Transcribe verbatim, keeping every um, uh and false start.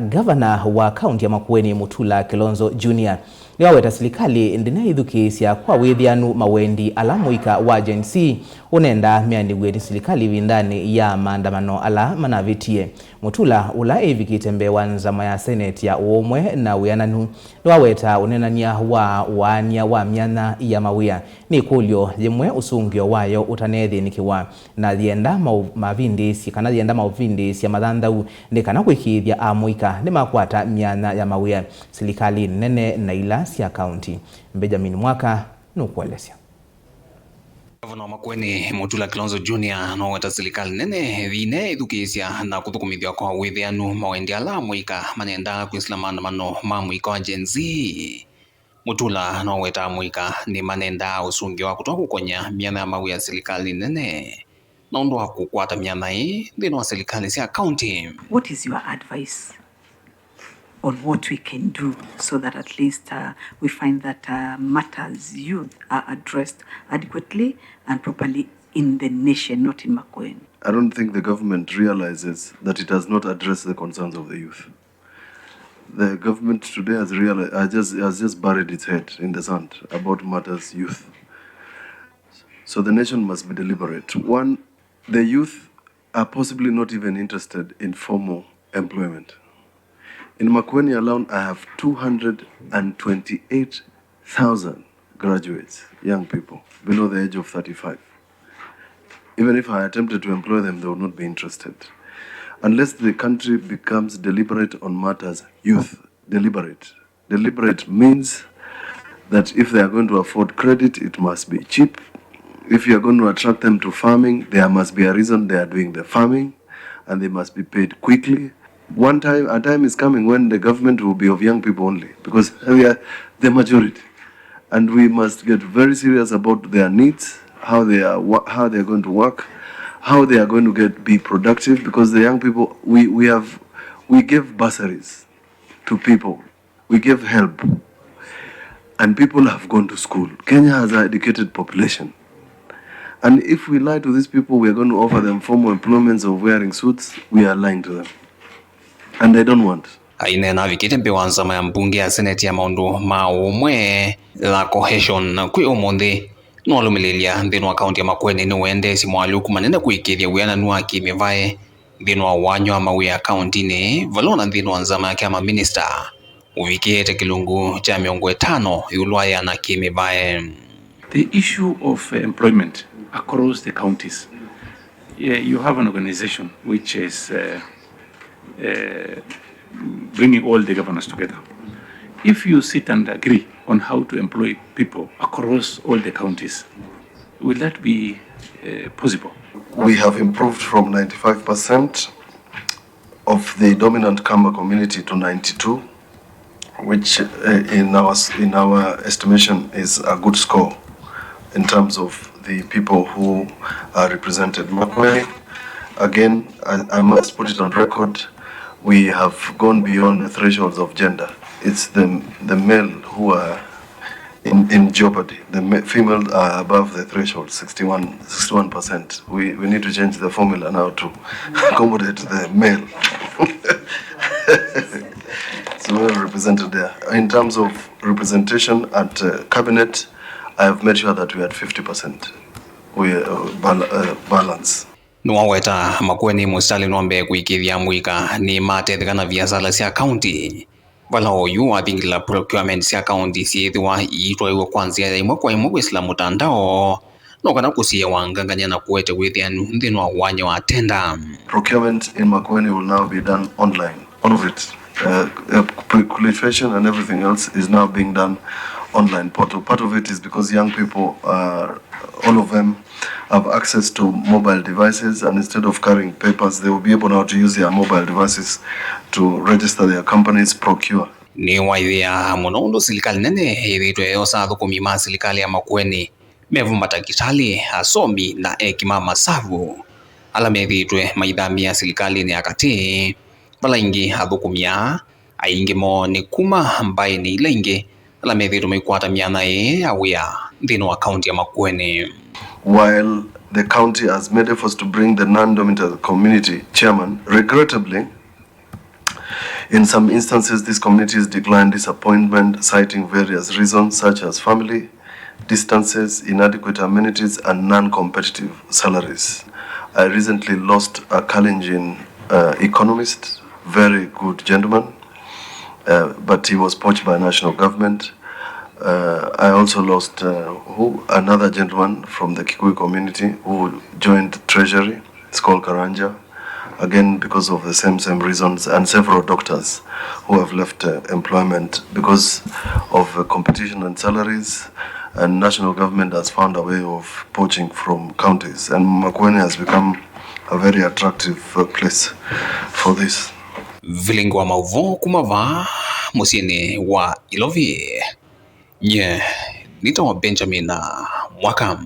Ngavana wa kaunti ya Makueni, Mutula Kilonzo Junior, nĩwaweta silikalĩ ndĩneĩthukĩĩsya kwa wĩthĩanu mawendi ala mũika wa Gen Z ũnendaa meanĩw'e nĩ silikalĩ ĩvindanĩ ya maandamano ala manavĩtie. Mutula, ũla ĩvikĩte mbee wa nzama ya Senate ya Ũũmwe na Wĩananu, nĩwaweta ũneenany'a wa waany'a wa myanya ya mawĩa nĩ ĩkũlyo yĩmwe ũsũngĩo wayo ũtaneethĩnĩkĩwa, na yĩenda mau-, mavindĩĩsye, kana yĩenda maũvindĩĩsya mathanthau nĩ kana kũĩkĩĩthya amũika nĩmakwata myanya ya mawĩa silikalĩnĩ nene na ila sya kaunti. Benjamin Mwaka nũkũelesya. Gavana wa Makueni, Mutula Kilonzo Junior, noweta silikalĩ nene yĩneĩthukĩĩsya na kũthũkũmĩthw'a kwa wĩthĩanu mawendi ala amũika manendaa kwĩsĩla maandamano ma mũika wa Gen Z. Mutula noweta amũika nĩmanendaa ũsũngĩo wa kũtwa kũkony'a myanya ya mawĩa silikalĩ nene na ũndũ wa kũkwata myanya ĩĩ nthĩnĩ wa silikalĩ sya kaunti. What is your advice on what we can do so that at least, uh, we find that, uh, matters youth are addressed adequately and properly in the nation, not in Makueni? I don't think the government realizes that it does not address the concerns of the youth. The government today has realized, has just, has just buried its head in the sand about matters youth. So the nation must be deliberate. One, the youth are possibly not even interested in formal employment. In Makueni alone, I have two hundred and twenty-eight thousand graduates, young people below the age of thirty-five. Even if I attempted to employ them, they would not be interested. Unless the country becomes deliberate on matters, youth, deliberate. Deliberate means that if they are going to afford credit, it must be cheap. If you are going to attract them to farming, there must be a reason they are doing the farming, and they must be paid quickly. One time, a time is coming when the government will be of young people only, because we are the majority. And we must get very serious about their needs, how they are, wo-, how they are going to work, how they are going to get, be productive, because the young people, we, we have, we give bursaries to people, we give help, and people have gone to school. Kenya has an educated population. And if we lie to these people, we are going to offer them formal employments of wearing suits, we are lying to them. And I don't want. Aineena avikĩte mbee wa nzama ya mbunge ya seneti ya maũndũ ma ũmwe, la Cohesion, kwĩ ũmũnthĩ, nĩwalũmĩlĩlya nthĩnĩ wa kaunti ya Makueni nĩwendeesye moalyũku manene kũĩkĩĩthya wĩananu wa kĩmĩvaĩ nthĩnĩ wa wany'a wa mawĩa kauntinĩ, vala ona nthĩnĩ wa nzama yake ya maminista ũvikĩĩte kĩlungu kya mĩongo ĩtano ĩũlũ wa ĩana kĩmĩvaĩ. The issue of, uh, employment across the counties. Yeah, you have an organization which is, uh, uh, bringing all the governors together. If you sit and agree on how to employ people across all the counties, will that be, uh, possible? We have improved from ninety-five percent of the dominant Kamba community to ninety-two, which, uh, in our s-, in our estimation, is a good score in terms of the people who are represented. Makueni, again, I, I must put it on record, we have gone beyond the thresholds of gender. It's the, the male who are in, in jeopardy. The ma-, females are above the threshold, sixty-one, sixty-one percent. We, we need to change the formula now to accommodate the male. It's well represented there. In terms of representation at, uh, cabinet, I have made sure that we are at fifty percent. We, uh, bal-, uh, balance. Nĩwaweta Makueni mũsitalĩnĩ wa mbee kũĩkĩĩthya amũika nĩmatetheka na viasala sya kaunti, vala oyu wathingĩlĩla procurement sya kaunti syĩthĩwa iitwaĩwe kwa nzĩa ya ĩmwe kwa ĩmwe kwĩsĩla mũtandao, no kana kũsiĩĩa wangangany'a na kũete wĩthĩanu nthĩnĩ wa wany'a wa tenda. Procurement in Makueni will now be done online. All of it, uh, uh, pre-qualification and everything else is now being done online portal. Part of it is because young people are, all of them have access to mobile devices, and instead of carrying papers, they will be able now to use their mobile devices to register their companies, procure. Nĩwaĩthĩaa mũno ũndũ silikalĩ nene yĩthĩĩtwe yosa athũkũmi ma silikalĩ ya Makueni, mevo matakitalĩ, asomi, na eki ma masavu ala methĩĩtwe maithamĩa silikalĩnĩ ya katĩ, vala aingĩ athũkũmi aa, aingĩ moo nĩ kuma mbaĩnĩ ila ingĩ ala methĩĩtwe maikwata myanya ĩĩ ya wĩa nthĩnĩ wa kaunti ya Makueni. While the county has made efforts to bring the non-dominant community chairman, regrettably, In some instances, these communities declined disappointment, citing various reasons such as family distances, inadequate amenities, and non-competitive salaries. I recently lost a Kalenjin uh, economist, very good gentleman, uh, but he was poached by national government. Uh, I also lost uh, who, another gentleman from the Kikuyu community who joined Treasury. It's called Karanja, again because of the same same reasons, and several doctors who have left uh, employment because of uh, competition and salaries, and national government has found a way of poaching from counties, and Makueni has become a very attractive uh, place for this. Vilingi wa maũvoo kuma vaa mũsyĩnĩ wa Ilovi, nye nĩtawa Benjamin Mwaka.